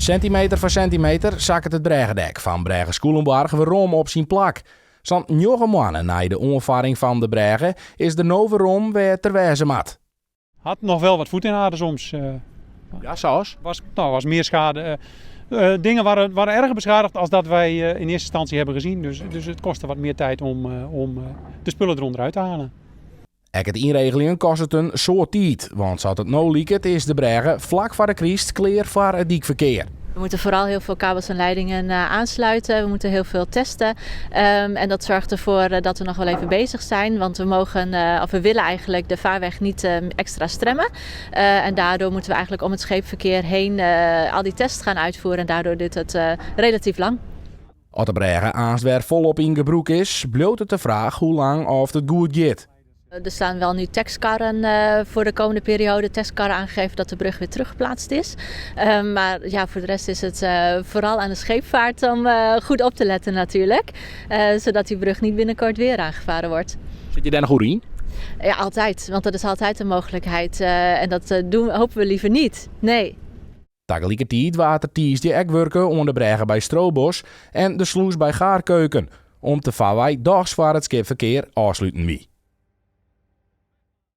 Sentimeter foar sentimeter sakket it brêgedek fan brêge Skûlenboarch werom op syn plak. Sa'n njoggen moanne nei de oanfarring fan de brêge is der no werom wêr't er wêze moat. Had nog wel wat voet in aarde soms. Ja, zoals? Was, nou, was meer schade. Dingen waren erger beschadigd als dat wij in eerste instantie hebben gezien. Dus het kostte wat meer tijd om de spullen eronder uit te halen. Ek it ynregeljen kostet in soad tiid, want sa't it no liket is de brêge flak foar de kryst klear foar it dykferkear. We moeten vooral heel veel kabels en leidingen aansluiten. We moeten heel veel testen. En dat zorgt ervoor dat we nog wel even bezig zijn. Want we mogen, of we willen eigenlijk de vaarweg niet extra stremmen. En daardoor moeten we eigenlijk om het scheepverkeer heen al die tests gaan uitvoeren. En daardoor duurt het relatief lang. As de brêge aanst wer folop yn gebrûk is, bliuwt it de fraach hoe lang oft it goed giet. Er staan wel nu testkarren voor de komende periode, testkarren aangegeven dat de brug weer teruggeplaatst is. Maar ja, voor de rest is het vooral aan de scheepvaart om goed op te letten natuurlijk. Zodat die brug niet binnenkort weer aangevaren wordt. Sit je dêr noch oer yn? Ja, altijd. Want dat is altijd een mogelijkheid. En dat doen, hopen we liever niet. Nee. Tagelikertiid waard der tiisdei ek wurke oan de brêge by Strobos en de slûs by Gaarkeuken, om't de farwei dochs foar it skipferkear ôfsluten wie.